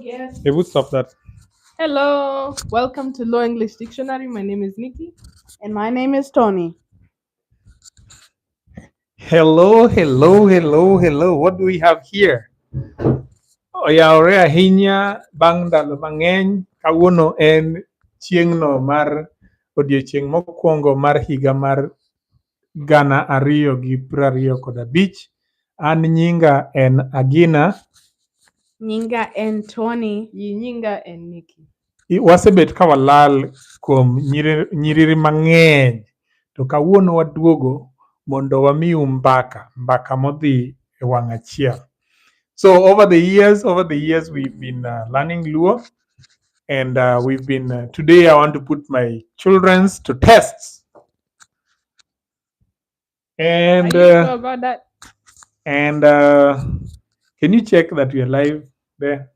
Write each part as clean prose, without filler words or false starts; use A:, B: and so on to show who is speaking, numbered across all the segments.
A: Yes.
B: They would stop that.
A: Hello. Welcome to Luo English Dictionary. My name is Nikki.
C: And my name is Tony.
B: Hello, hello, hello, hello. What do we have here? Oyawore ahinya bang' ndalo mang'eny. Kawuono en chieng'no mar odiochieng' mokwongo mar higa mar 2025. An nyinga en Agina.
C: Nyinga and Tony.
A: Yinyinga and Nikki.
B: Wasebet ka walal kuom nyiriri mang'eny. To kawuono waduogo mondo wamiu mbaka, mbaka modhi e wang' achiel. So over the years we've been learning Luo, and we've been today I want to put my children's to tests. And
A: Are you sure about that?
B: And can you check that we are live there?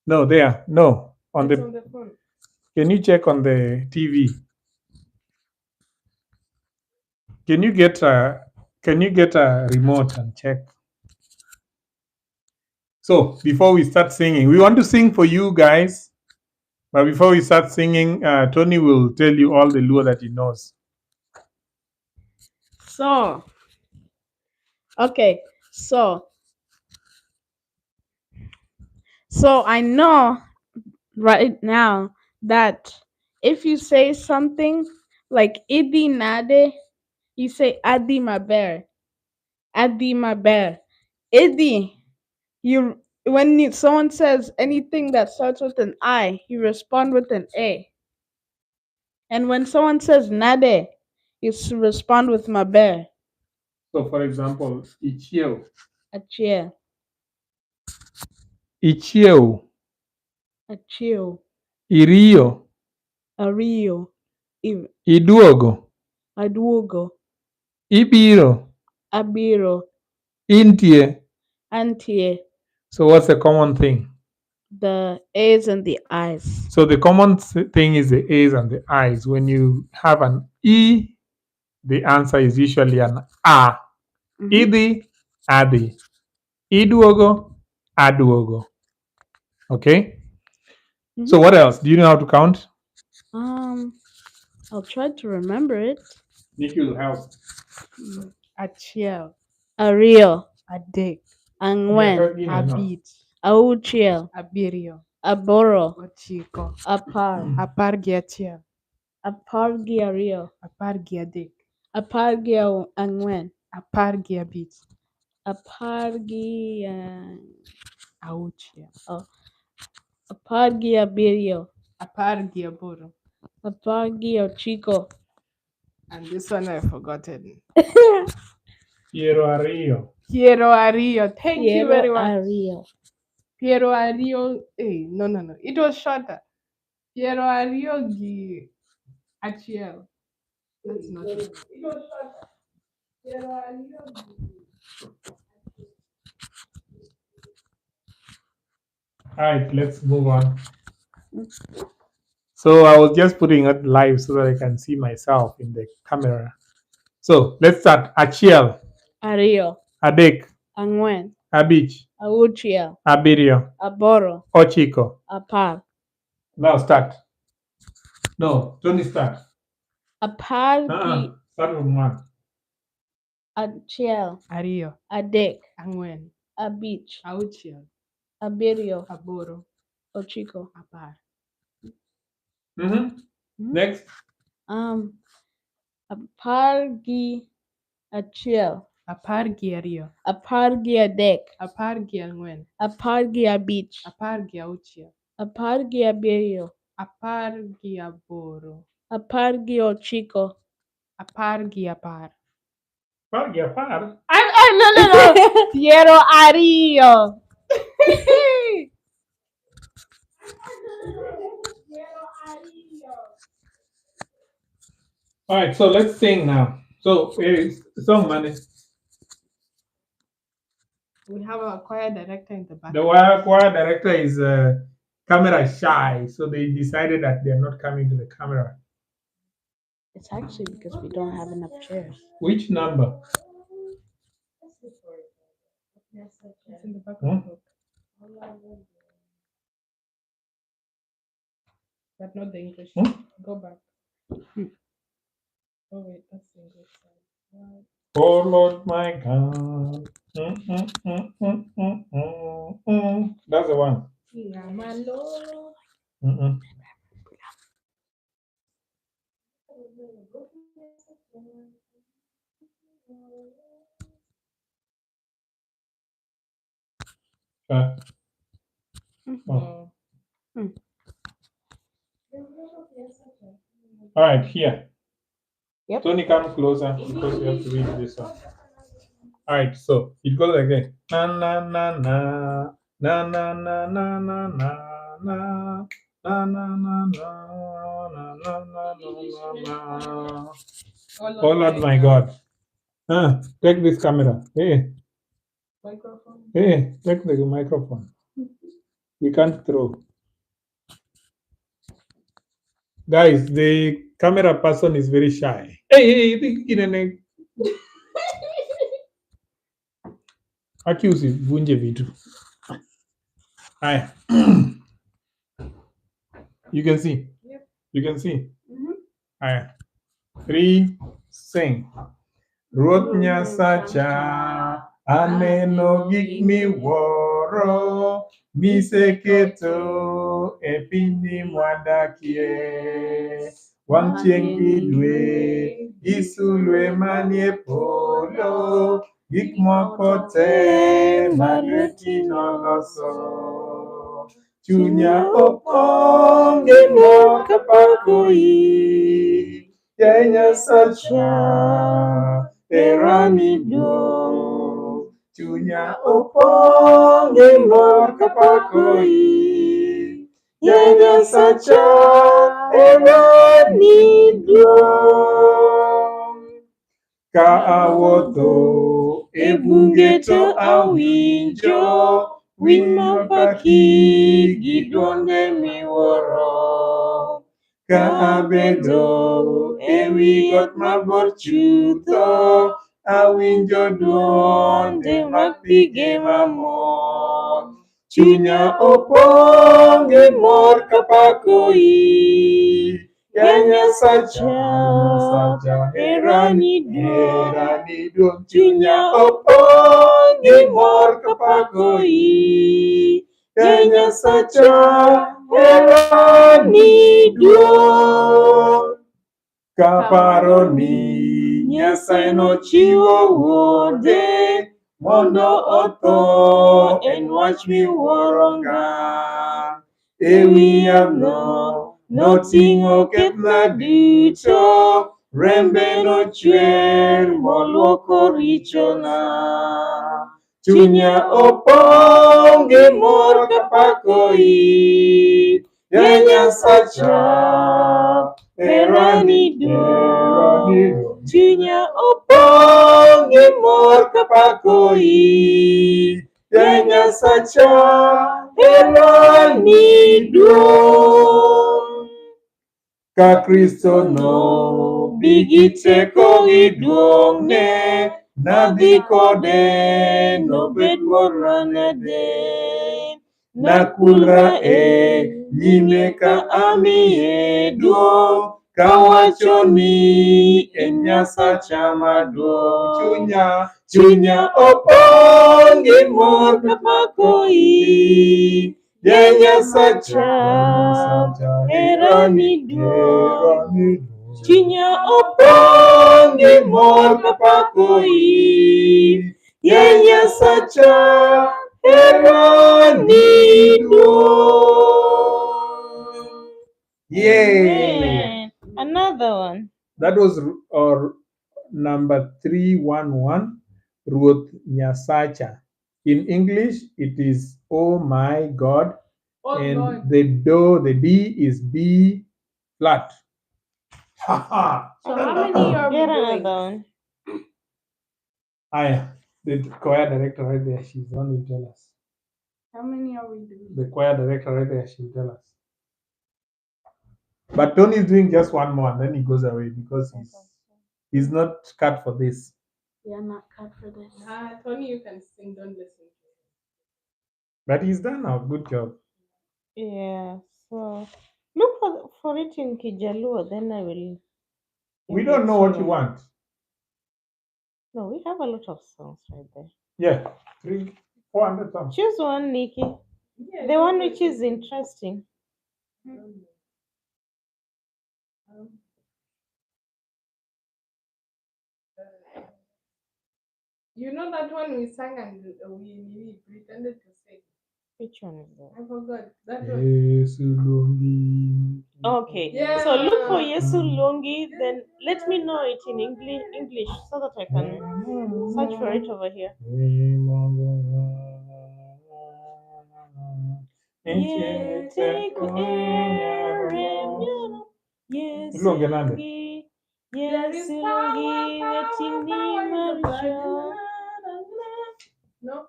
B: No, there. No, on
A: It's
B: the.
A: on the phone.
B: Can you check on the TV? Can you get a remote and check? So before we start singing, we want to sing for you guys. But before we start singing, Tony will tell you all the Luo that he knows.
C: So, okay, so I know right now that if you say something like Idi nade, you say Adi maber, Adi maber, Idi. You when someone says anything that starts with an I, you respond with an A. And when someone says nade, you respond with maber.
B: So, for example, Ichieo.
C: Achie.
B: Ichieo.
C: Achio.
B: Irio.
C: Ario.
B: Iduogo.
C: Aduogo.
B: Ibiro.
C: Abiro.
B: Intie.
C: Antie.
B: So what's the common thing?
C: The A's and the I's.
B: So the common thing is the A's and the I's. When you have an E, the answer is usually an A.
C: Mm-hmm.
B: Idi, adi. Iduogo, aduogo. Okay?
C: Mm-hmm.
B: So what else? Do you know how to count?
C: I'll try to remember it.
B: Nikki will help.
A: Achiel.
C: Ario.
A: Adek.
C: Ang'wen.
A: Abich.
C: Auchiel.
A: Abiriyo.
C: Aboro.
A: Ochiko.
C: Apar.
A: Apar gi achiel.
C: Apar gi ariyo.
A: Apar gi adek.
C: Apar gi ang'wen.
A: Apar gi abich.
C: Apar gi
A: auchiel.
C: Oh. Apar gi abiriyo.
A: Apar gi aboro.
C: Apar gi ochiko.
A: And this one I've forgotten.
B: Piero ariyo.
A: Piero ariyo. Thank you very much.
C: Ariyo.
A: Piero ariyo. Hey, no. It was shorter. Piero ariyo gi achiel. That's not it. It was shorter. Piero ariyo gi.
B: All right, let's move on. So I was just putting it live so that I can see myself in the camera. So let's start. Achiel.
C: Ariyo.
B: Adek.
C: Ang'wen.
B: Abich.
C: Auchiel.
B: Abiriyo.
C: Aboro.
B: Ochiko.
C: Apar.
B: Now start. No, Tony start.
C: Apar gi
B: Start from one.
C: Achiel.
A: Ariyo.
C: Adek.
A: Ang'wen.
C: Abich.
A: Auchiel.
C: Abiriyo.
A: Aboro.
C: Ochiko.
A: Apar.
B: Mm-hmm. Next.
C: Apar gi achiel.
A: Apar gi ariyo.
C: Apar gi adek.
A: Apar gi ang'wen.
C: Apar gi abich.
A: Apar gi auchiel.
C: Apar gi abiriyo.
A: Apar gi aboro.
C: Apar gi ochiko.
A: Apar gi apar.
B: Apar gi apar?
A: No. Piero ariyo.
B: All right, so let's sing now. So, song, money.
A: We have a choir director in the back.
B: The choir director is camera shy, so they decided that they are not coming to the camera.
C: It's actually because we don't have enough chairs.
B: Which number?
A: It's in the back of the book. But not the English.
B: Hmm?
A: Go back. Oh wait, that's the English side. What?
B: Oh Lord my God. Mm, mm, mm, mm, mm, mm, mm. That's the one.
A: Ngamalo.
B: Mm-mm. Oh.
A: No.
B: All right, here.
C: Yep.
B: Tony, come closer because we have to read this one. All right, so it goes like this. Na na na na na na na na na na na na na na na na na na na na. Oh Lord my God. Take this camera. Hey,
A: Microphone.
B: hey, take the microphone. We can't throw. Guys, the camera person is very shy. Hey, hey, hey, Aki usivunje vitu. Haya. You can see.
A: Yep.
B: You can see.
C: Mhm.
B: Haya. Three, sing. Ruoth Nyasacha, aneno gik miwuoro miseketo e pinyni mwadakie. Wang' chieng' gi dwe, gi sulwe manie polo, gik moko te ma lweti noloso. Chunya opong' gi mor kapakoi, yaye Nyasacha, herani duong'. Chunya opong' gi mor kapakoi, yaye Nyasacha, herani duong'. Ka awuotho e bunge to awinjo winy mapaki gi dwonde miwuoro. Ka abedo ewi got mabor chutho, awinjo dwonde mag pige mamol. Chunya opong' gi mor kapakoi, yaye Nyasacha, herani duong'. Chunya opong' gi mor kapakoi, yaye Nyasacha, herani duong'. Kaparo ni Nyasaye nochiwo wuode mondo otho en wach miwuoro ngang'. Ewi yadhno noting'o kethna duto, rembe nochwer moluoko richona. Chunya opong' gi mor kapakoi, yaye Nyasacha, herani duong'. Chunya opong' gi mor kapakoi, yaye Nyasacha, herani duong'. Ka Kristo nobi gi teko gi duong'ne, nadhi kode nobed mornade. Nakulra e nyime ka amiye duong', kawacho ni en Nyasacha maduong'. Chunya, chunya opong' gi mor kapakoi, yaye Nyasacha, herani duong'. Chunya opong' gi mor kapakoi, yaye Nyasacha, herani duong'. Yay!
C: Amen. Another one.
B: That was number 311, Ruoth Nyasacha. In English, it is Oh My God,
A: Oh
B: and
A: Lord.
B: the do, the D is B flat. Ha ha!
A: So how many are we
C: Get
A: doing?
C: another one.
B: Aya, the choir director right there, she's the one who will tell us.
A: How many are we doing?
B: The choir director right there, she'll tell us. But Tony is doing just one more and then he goes away because he's not cut for this.
C: Yeah, not cut for this.
A: Tony, you can sing. Don't listen to him.
B: But he's done now. Good job.
C: Yeah, so
D: Look for it in Kijaluo, then I will
B: We
D: give
B: don't
D: it
B: know
D: to
B: what you
D: you.
B: want.
D: No, we have a lot of songs right there.
B: Yeah, 300, 400 songs.
D: Choose one, Nikki.
A: Yeah,
D: The one which is interesting.
A: I don't know. You know that one we sang and we pretended to sing.
D: Which one is that?
A: I forgot that one.
B: Yesu luongi.
D: Okay.
A: Yeah.
D: So look for Yesu Luongi, then let me know it in English so that I can search for it over here. Yesu
B: Iluonge nade?
D: Luongi,
A: There is
D: Yesu
A: power,
D: Luongi,
A: power,
D: weting'ni
A: power in the blood.
D: maricho.
A: No,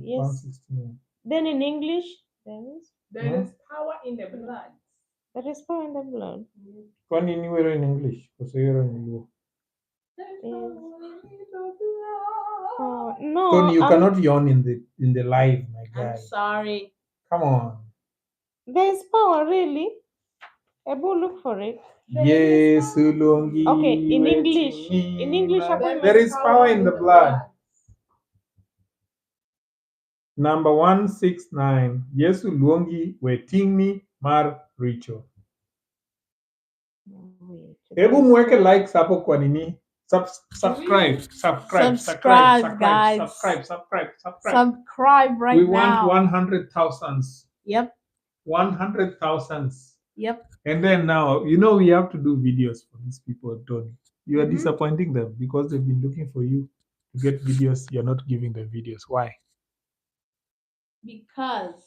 D: Yes.
B: 169.
D: Then in English,
A: there
B: Hmm?
A: is power in the blood.
D: there is power in the blood.
B: Kwani iwero in English koso iwero in Luo?
A: There is
D: Yes.
A: power in the blood.
D: Oh, no,
B: Tony, you cannot yawn in the live, my guy.
C: I'm sorry.
B: Come on.
D: There is power, really. Ebu, look for it.
B: Yesu luongi.
D: Okay, in English. In English,
B: weting'ni. There is power in the blood. Number 169. Yesu luongi weting'ni mar richo.
D: Wait,
B: Hebu
D: there is
B: mweke
D: power.
B: likes hapo kwa nini? Subscribe, subscribe, subscribe,
C: Subscribe,
B: subscribe,
C: guys.
B: subscribe, subscribe, subscribe.
C: Subscribe right
B: We
C: now.
B: want 100,000.
C: Yep.
B: 100,000.
C: Yep.
B: And then now, you know, we have to do videos for these people, Tony. You are
A: Mhm.
B: disappointing them because they've been looking for you to get videos. You're not giving them videos. Why?
C: Because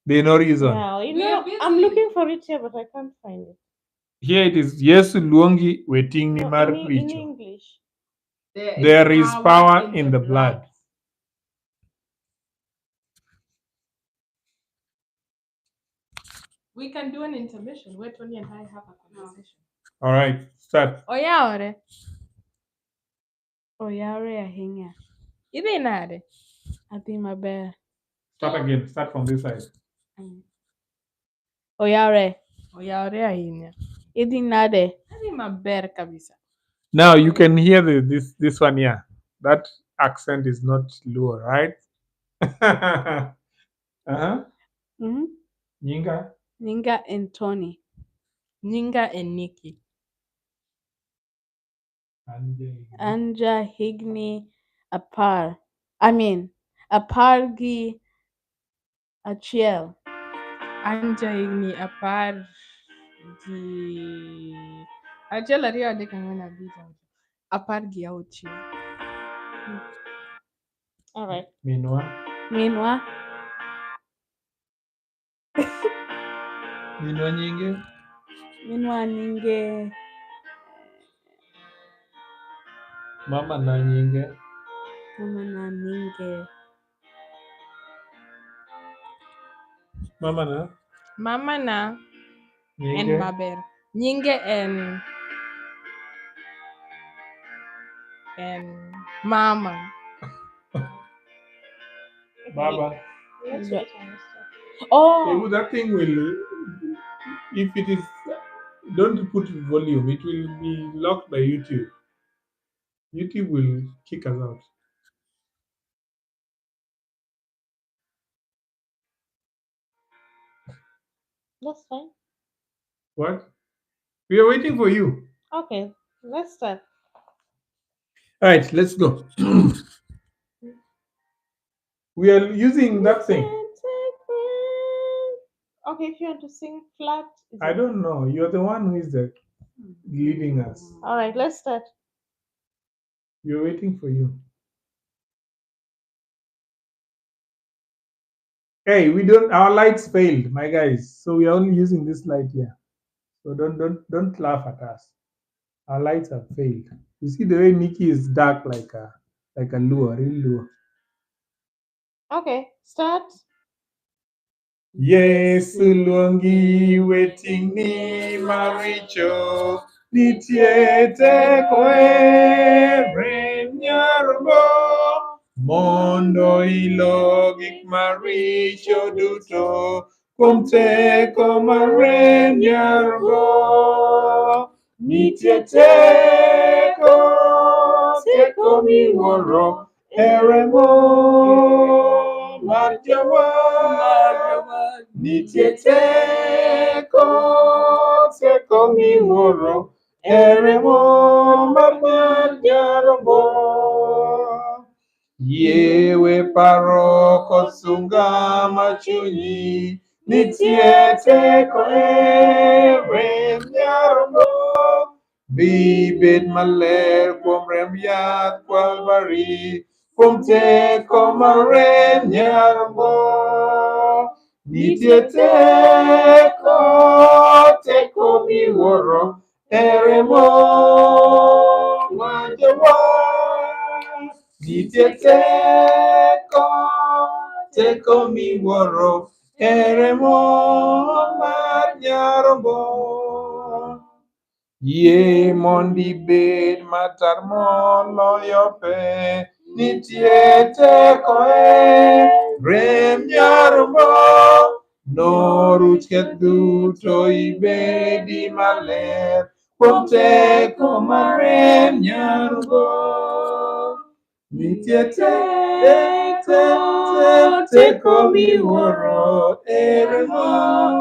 B: There's no reason.
D: Yeah, you
A: We are
D: know, I'm
A: busy.
D: looking for it here, but I can't find it.
B: Here it is. Yesu luongi weting'ni
D: No,
B: mar
D: in
B: richo.
D: English.
B: There is power in the blood.
A: We can do an intermission where Tony and I have a conversation.
B: All right, start.
A: Oyawore.
C: Oyawore ahinya.
A: Idhi nade?
C: Adhi maber.
B: Start again. Start from this side.
C: Oyawore.
A: Oyawore ahinya.
C: Idhi nade?
A: Adhi maber kabisa.
B: Now you can hear this one here. That accent is not Luo, right? Uh-huh.
C: Mm-hmm.
B: Nyinga.
C: Nyinga and Tony.
A: Nyinga and Nikki.
B: Anje.
C: Anja higni apar. I mean, apar gi achiel.
A: Anja higni apar gi achiel ariyo adek ang'wen abich auchiel. Apar gi auchiel.
D: All right.
B: Minwa.
C: Minwa.
B: Minwa nyinge.
C: Minwa nyinge.
B: Mama na nyinge.
C: Mama na nyinge.
B: Mama na
A: Mama na en
B: nyinge.
A: maber. Nyinge en mama.
B: Baba.
D: Let's
C: Yeah.
D: wait and start.
C: Oh,
B: Ebu, that thing will, if it is, don't put volume, it will be locked by YouTube. YouTube will kick us out.
D: That's fine.
B: What? We are waiting for you.
D: Okay, let's start.
B: All right, let's go. We are using that thing.
D: Okay, if you want to sing flat. Is
B: I
D: it-
B: don't know. You're the one who is the leading us.
D: All right, let's start.
B: We're waiting for you. Hey, we don't. Our lights failed, my guys. So we are only using this light here. So don't laugh at us. Our lights have failed. You see the way Nikki is dark like a lure, real lure.
D: Okay, start.
B: Yesu luongi weting'ni maricho nitie teko e remb nyarombo mondo ilo gik maricho duto Kuom teko mar remb Nyarombo. Nitie teko, teko miwuoro e remo mar Jawar. Nitie teko, teko miwuoro e remo mar Nyarombo. Yie we paro kod sunga mar chunyi, nitie teko e remb Nyarombo. Bi bed maler kuom remb yath Kalvari, kuom teko mar remb Nyarombo. Nitie teko, teko miwuoro e remo mar Jawar. Nitie teko, teko miwuoro e remo mar Nyarombo. Yie mondo ibed matar moloyo pe, nitie teko e remb Nyarombo. Noruch keth duto ibedi maler, kuom teko mar remb Nyarombo. Nitie teko, teko miwuoro e remo.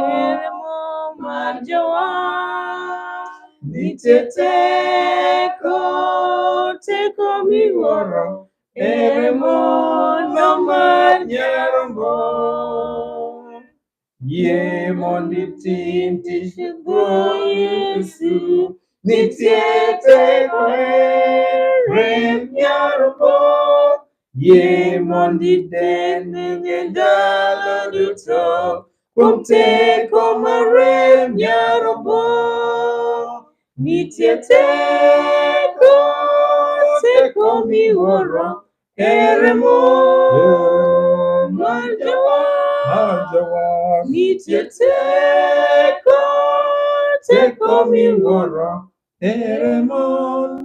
D: Remo mar Jawar.
B: Nitie teko, teko miwuoro e remo no mar Nyarombo. Yie mondo itim tich Yesu, nitie teko e remb Nyarombo. Yie mondo iden e ndalo duto, kuom teko mar remb Nyarombo. Nitie teko, teko miwuoro e remo mar Jawar. Nitie teko, teko miwuoro e remo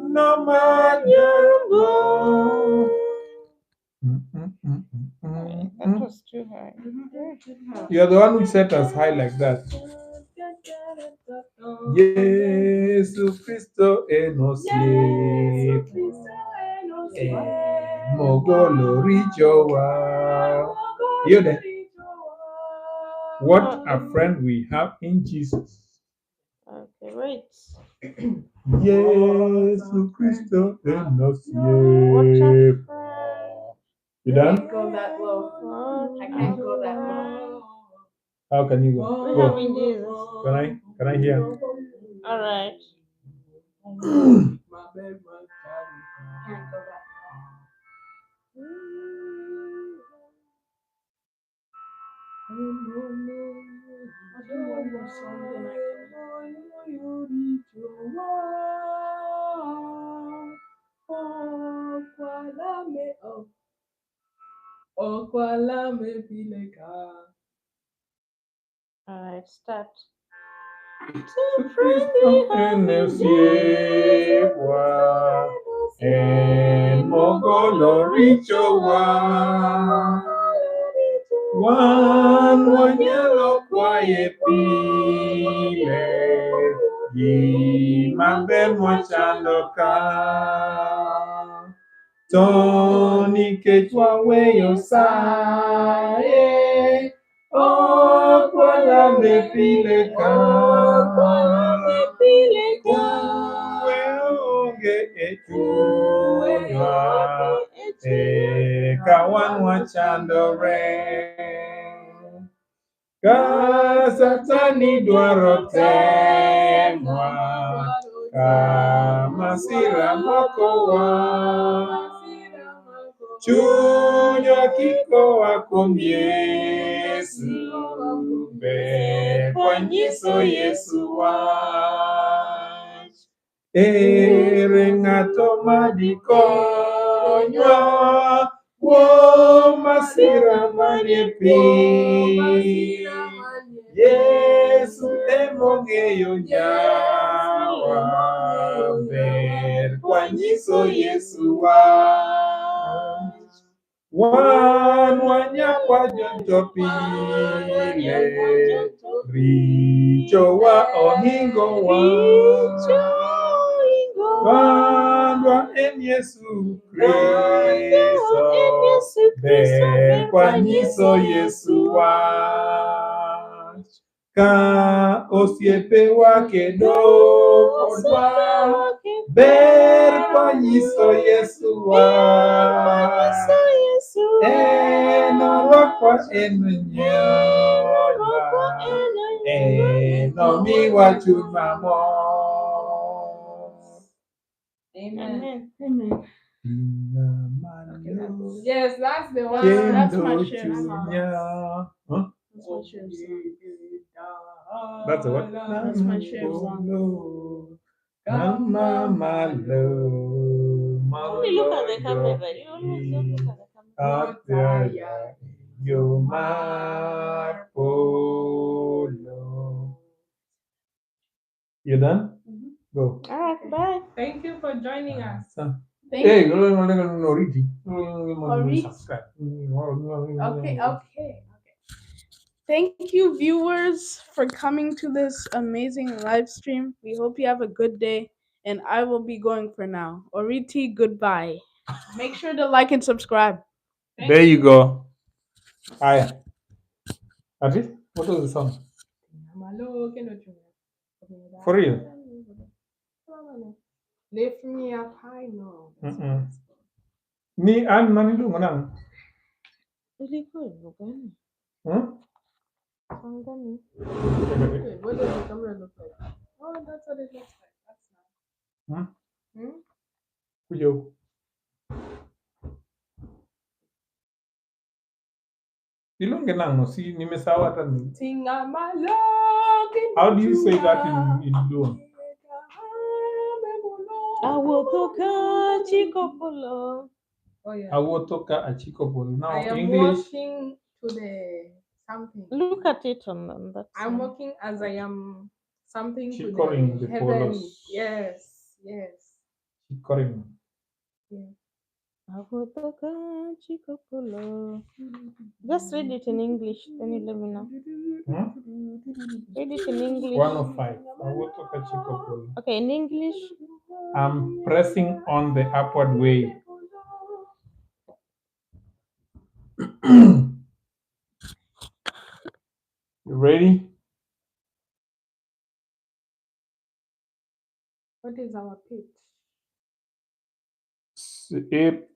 B: no mar Nyarombo.
D: That was too high.
B: You're the one who set us high like that. Yesu Kristo en osiep, mogolo richowa. Yude. What a friend we have in Jesus.
D: Okay, wait.
B: Yesu Kristo en
D: What a
B: osiep.
D: friend.
B: You done?
A: Can't go that low.
D: What
A: I can't
D: a
A: go that low.
D: friend.
B: How can you go?
D: We have
B: Go.
D: in Jesus.
B: Can I hear?
D: All right.
A: Can't go that low. I'll do one more song, then I can. Ok walame pile ka.
D: All right, start.
B: Kristo en osiepwa, en mogolo richowa. Wan wanyalo kwaye pile, gima ber mwachando ka. To nikech waweyo saye, ok walame pile ka. Kwe onge e chunywa, eka wan wachandore. Ka Satani dwaro temwa, ka masira makowa, chunywa kikoa kuom Yesu, ber kwanyiso Yesu wach. Ere ng'ato madikonywa kuom masira manie piny? Yesu emong'eyo nyawa, ber kwanyiso Yesu wach. Wan wanyakwa jonto pile, richowa ohingowa. Wandwa en Yesu Kristo, ber kwanyiso Yesu wach. Ka osiepewa kedo kodwa, ber kwanyiso Yesu wach. En orwakwa en nyodwa, en omiwa chuny mamor.
A: Amen.
C: Amen.
A: Yes, that's the one.
C: That's my
B: Kendo
C: share song.
B: chunya. Huh?
C: That's my share song.
B: That's the what?
C: That's my share song.
B: Kama malo.
D: Only look at the camera. You always don't look at the camera.
B: Ataya yo mar polo. You done? Go.
D: All right, bye.
A: Thank you for joining us.
C: Thank
B: Hey,
C: you.
B: no, no, no, no, no, read it.
C: Oriti.
B: Subscribe.
A: Okay.
C: Thank you, viewers, for coming to this amazing live stream. We hope you have a good day, and I will be going for now. Oriti, goodbye. Make sure to like and subscribe.
A: Thank
B: There you go. Hi. Ati, what was the song? For real?
A: Lift me up high, no. That's
B: Mm-mm.
A: not gospel.
B: Ni an mani iluongo nang'o?
D: Ilikuwa hivyo gani?
B: Hmm?
D: Song gani?
A: Wait, what does the camera look like? Oh, that's what it looks like. That's nice.
B: Hmm?
A: Hmm?
B: Kuja huku. Iluonge nang'o? Si nimesahau hata ni.
A: Tinga malo
B: How do you say that in Luo?
D: Awuotho ka achiko polo.
A: Oh yeah.
B: Awuotho ka achiko polo. Now
A: I am
B: English.
A: walking to the something.
D: Look at it on that
A: I'm
D: side.
A: walking as I am something to
B: Chikoring
A: the
B: the
A: heaven.
B: polos.
A: Yes, yes.
B: Chikoring.
D: Awuotho ka achiko polo. Just read it in English, then you let me know.
B: Hmm?
D: Read it in English.
B: 105. Awuotho ka achiko polo.
D: Okay, in English.
B: I'm pressing on the upward way. You ready?
A: What is our pitch?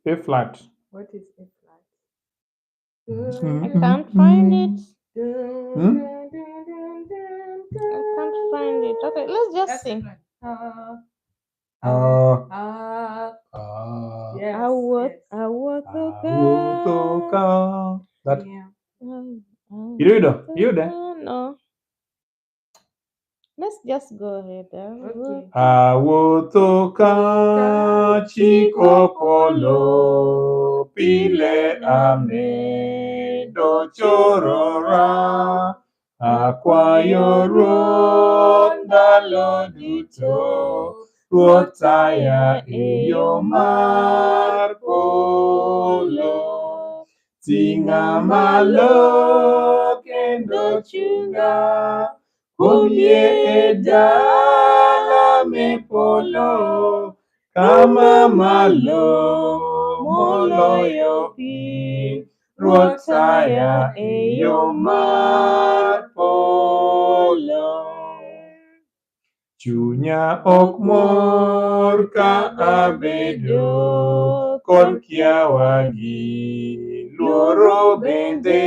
B: A flat.
A: What is A flat?
D: I can't find it.
B: Hmm?
D: I can't find it. Okay, let's just
A: That's A
D: sing.
A: flat. Yes, yes.
D: Awuotho ka.
B: Awuotho ka. That
A: Yeah.
B: Iyudo? Iyude?
D: No. Let's just go ahead.
A: Okay.
B: Awuotho ka achiko polo pile amedo chorora akwayo Ruoth ndalo duto Ruoth taya e yo mar polo ting'a malo kendo chunga kuom yie e dala me polo kama malo moloyo piny Ruoth taya e yo mar polo chunya ok mor ka abedo kod kiawa gi luoro bende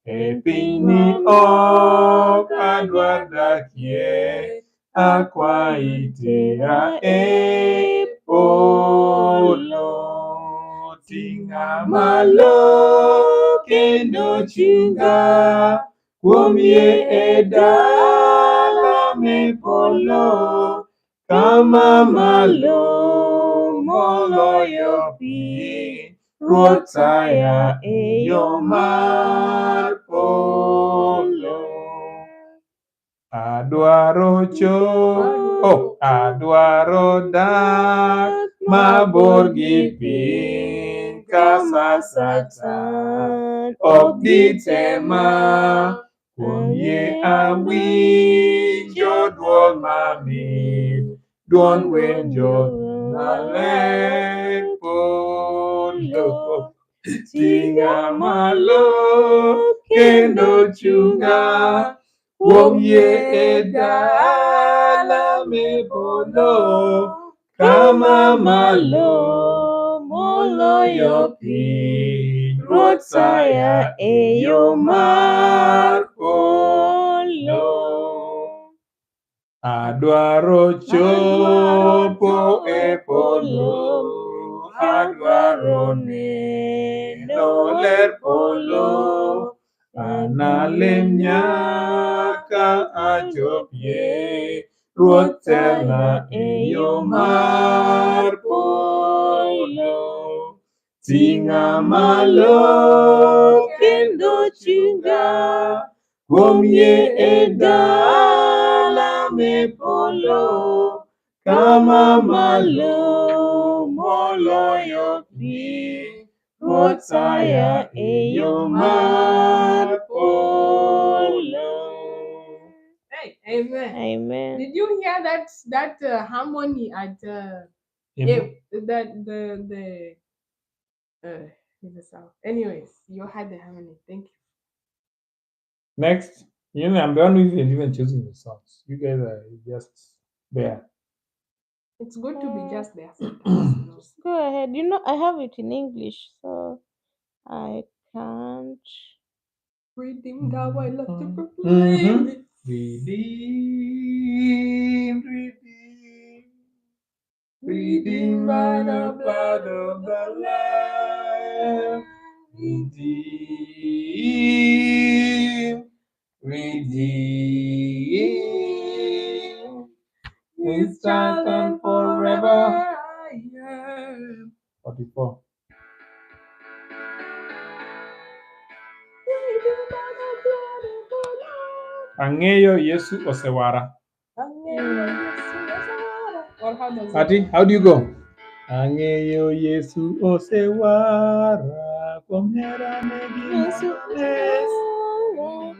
B: e pinyni ok adwar dakie akwayi tera e polo ting'a malo kendo chunga kuom yie e dala me polo kama malo moloyo piny Ruoth taya e yo mar polo adwaro oh, adwaro dak mabor gi piny Wasika Satan ok ditema. Kuom yie awinjo dwol mamit, dwond winjo maler polo. Ting'a malo kendo chunga kuom yie e dala me polo, kama malo moloyo piny. Ruoth taya e yo mar polo. Adwaro chopo e polo, adwaro neno ler polo, analem nyaka achopie, Ruoth telna e yo mar polo. Ting'a malo kendo chunga kuom yie e dala me polo, kama malo moloyo piny. Ruoth taya e yo mar polo.
A: Hey, amen.
D: Amen.
A: Did you hear that harmony at yeah, that the in the south? Anyways, you had the harmony. Thank you.
B: Next, I'm the one who is even choosing the songs. You guys are just there.
A: It's good to be just there sometimes.
D: Go ahead. You know, I have it in English, so I can't.
A: Redeemed how I love to proclaim it.
B: Redeemed, redeemed, redeemed by the blood of the Lamb. Redeemed, redeemed, His child and forever.
A: I am.
B: 44.
A: Redeemed by the blood of the Lamb.
B: Ang'eyo Yesu osewara.
A: Ang'eyo Yesu osewara. Or how does it
B: Ati, how do you go? Ang'eyo Yesu osewara kuom herane gi
D: Yesu
B: ng'wonone.
A: go?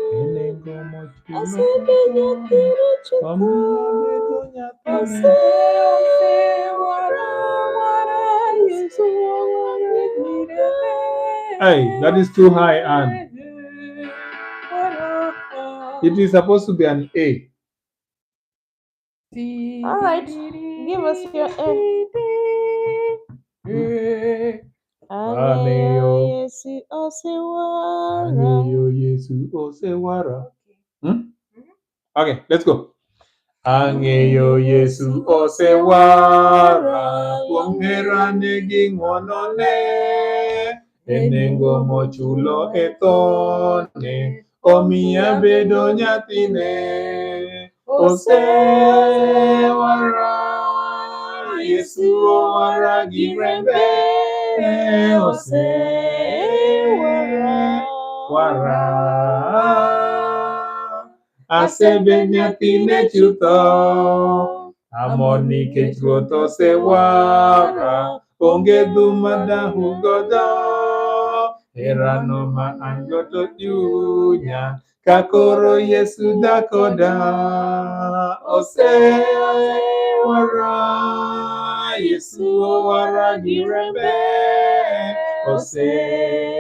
B: E nengo mochulo
D: Asebedo nyathine chutho.
B: omiyo abedo nyathine.
A: Osewara, wara, Yesu owara
B: Hey, that is too high, Anne. It is supposed to be an A.
D: All right, give us your A. Ang'eyo
B: Ang'eyo.
D: Yesu osewara.
B: Ang'eyo Yesu osewara. Hmm? Okay, let's go. Ang'eyo Yesu osewara kuom herane gi ng'wonone. E nengo mochulo e thone, omiya bedo nyathine. Osewara, Yesu owara gi rembe. Osewara, asebet nyathine chutho. Amor nikech Ruoth osewara, onge dhum ma dahu godo. Herano ma an godo chunya, ka koro Yesu dak koda. Osewara, Yesu owara gi rembe. Osewara,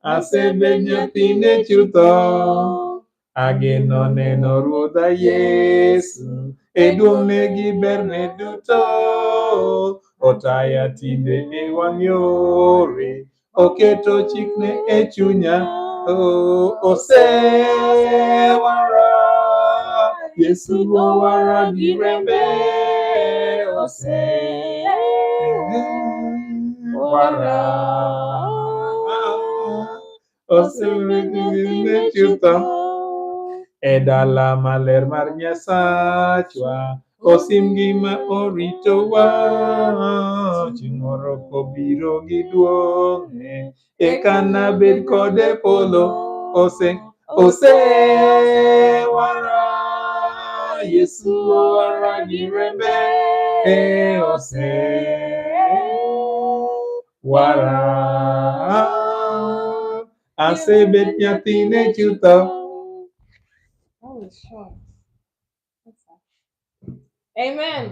B: asebet nyathine chutho. Ageno neno Ruodha Yesu e duong'ne gi berne duto. Otaya tinde e wang' yore, oketo chikne e chunya. Oh, osewara, Yesu owara gi rembe. Osewara, osebet nyathine chutho. E dala maler mar Nyasachwa, osim gima oritowa. Chieng' moro kobiro gi duong'ne, eka nabed kode polo. Ose ose wara Yesu owara gi rembe e ose wara asebet nyathine chutho.
A: That was short. That's sad. Amen.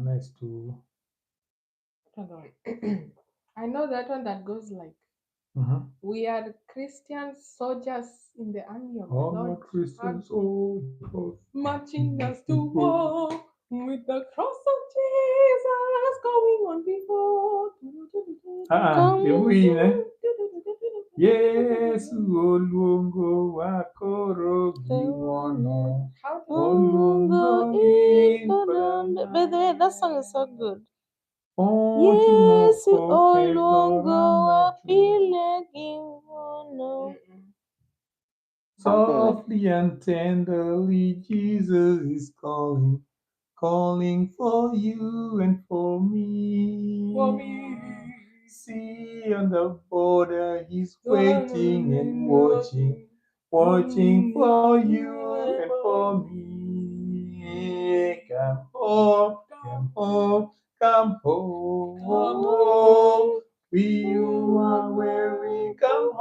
B: Nice to.
A: Hold on. I know that one that goes like, "We are Christian soldiers in the army of the
B: All
A: Lord,
B: the Christians, oh, oh.
A: marching us to war with the cross of Jesus going on before."
B: Ah, ebuine. Yesu oluongo wa koro gi ng'wono.
A: How do
B: Oluongo in kod
D: By the way, that song is so good.
B: Oting'o
D: Yesu
B: pok e
D: oluongo wa
B: dhoranga chuth.
D: pile gi ng'wono.
A: Mm-mm.
B: Softly and tenderly, Jesus is calling, calling for you and for me.
A: For me.
B: See on the border, he's waiting and watching, watching for you and for me. Come home, come home, come home. We who are weary, come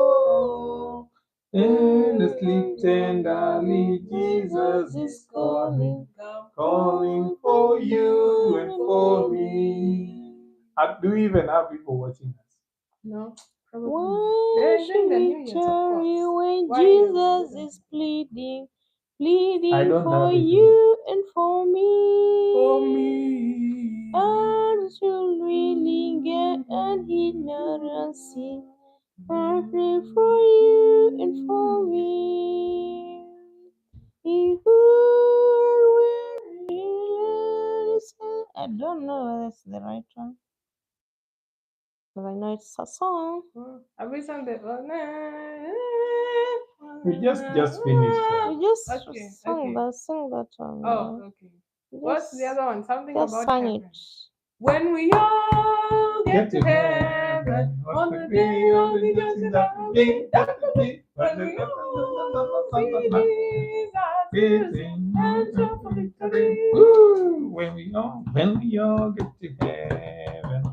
B: home. And asleep tenderly, Jesus is calling, calling for you and for me. Do we even have people watching us?
A: No, probably not.
D: Why
A: They're
D: should
A: doing the
D: we
A: New Year's, of
D: tarry
A: course.
D: when
A: Why is
D: Jesus
A: it?
D: is pleading,
B: I
D: pleading
B: don't
D: for
B: have it.
D: you and for me?
A: For me.
D: And should we linger and he not see? I pray for you and for me. He who are weary, let us I don't know whether it's the right one, but I know it's a song.
A: Have we sung the
B: We just finished that.
D: We just
A: Okay,
D: sung
A: okay.
D: that, sing that one.
A: Oh,
D: yeah.
A: okay.
D: We
A: What's the
D: just-
A: other one? Something
D: Just
A: about
D: sang
A: heaven.
D: it.
A: When we all get to heaven, on the day of the judgment, that will be, that will be, when we all see Jesus, we'll sing and shout for victory.
B: Woo! When we all get to heaven,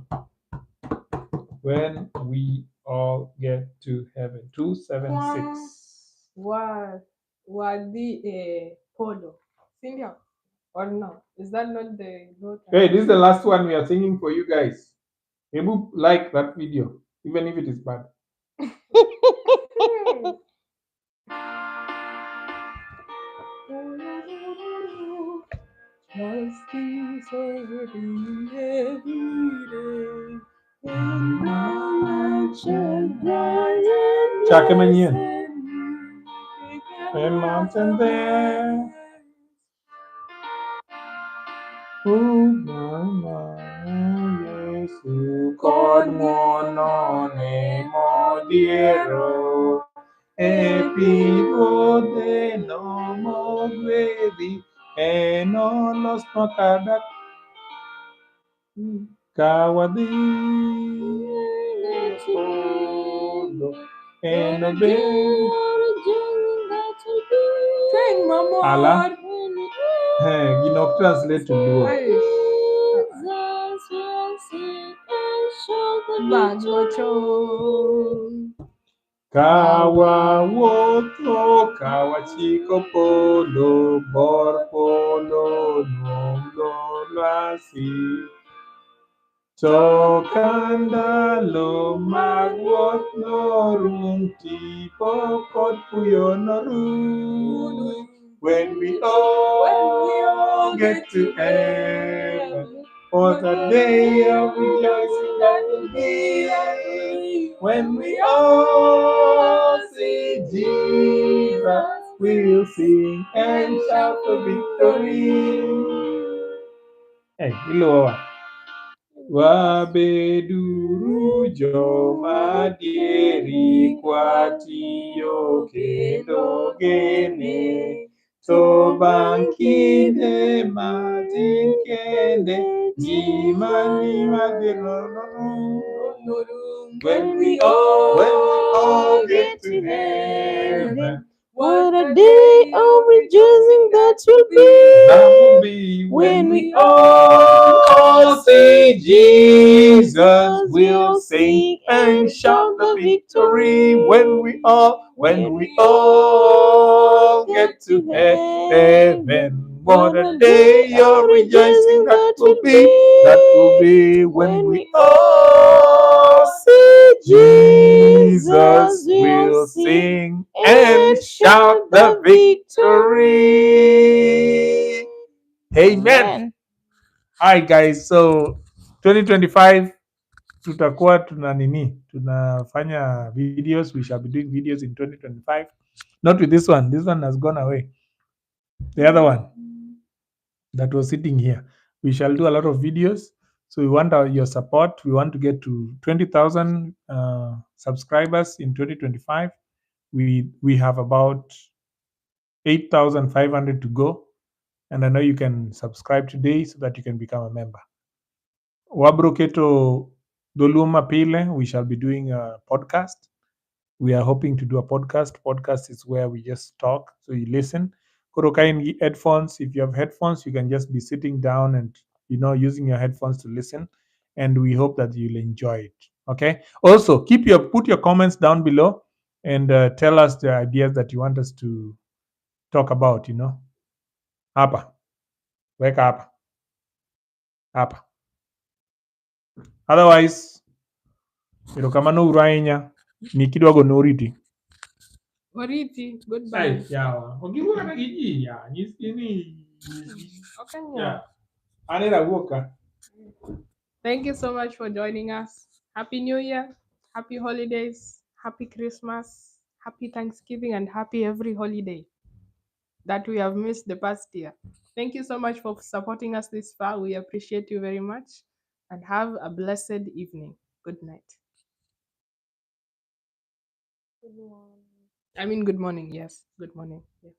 B: when we all get to heaven, 276.
A: Wadi polo. Cynthia, or no? Is that not the note?
B: Hey, this is the last one we are singing for you guys. Maybe like that video, even if it is bad.
A: Justice serving every day. In the mansion bright and
B: Chake manyien.
A: blessed,
B: A mountain there. Uma Yesu kod ng'wonone modhiero e piny puodheno mogwedhi enolosnwa kar dak ka wadhi e polo enobed
A: Tweng mamor.
B: Ala. Gino ok translate to Luo.
A: Bang ochon.
B: Ka wawuotho ka wachiko polo, bor polo noolo lwasi. To ka ndalo mag wuoth norum, tipo kod kuyo norum. When we all get to heaven, for the day of rejoicing that will be. When we all see Jesus, we'll sing and shout for victory. Hey, iluwowa. Wabeduru joma dieri kwatiyo kendo gene. To bang' kinde matin kende, ji mani madhier norum. When we all get to heaven,
D: What a day of rejoicing that will be.
B: That will be when we all see Jesus. We'll sing and shout the victory when we all get to heaven. What a day of rejoicing that will be. That will be when we all
D: see
B: Jesus. We'll sing and shout the victory. Amen. Hi guys, so 2025 tutakuwa tuna nini? Tunafanya videos. We shall be doing videos in 2025. Not with this one. This one has gone away. The other one that was sitting here. We shall do a lot of videos. So we want your support. We want to get to 20,000 subscribers in 2025. We have about 8,500 to go. And I know you can subscribe today so that you can become a member. Wabro keto Dholuo Mapile, we shall be doing a podcast. We are hoping to do a podcast. Podcast is where we just talk, so you listen. Koro ka in gi headphones, if you have headphones, you can just be sitting down and using your headphones to listen. And we hope that you'll enjoy it. Okay. Also, keep your put your comments down below and tell us the ideas that you want us to talk about. Hapa, weka hapa, hapa. Otherwise, erokamano uru ahinya. Niki dwa gono oriti.
A: Oriti, goodbye.
B: Yawa, ok giwuo kata gi ji ya, nyisgi ni
A: Okay.
B: ya. An era awuok ka.
A: Thank you so much for joining us. Happy New Year, happy holidays, happy Christmas, happy Thanksgiving, and happy every holiday that we have missed the past year. Thank you so much for supporting us this far. We appreciate you very much and have a blessed evening. Good night. I mean, good morning. Yes, good morning. Yeah.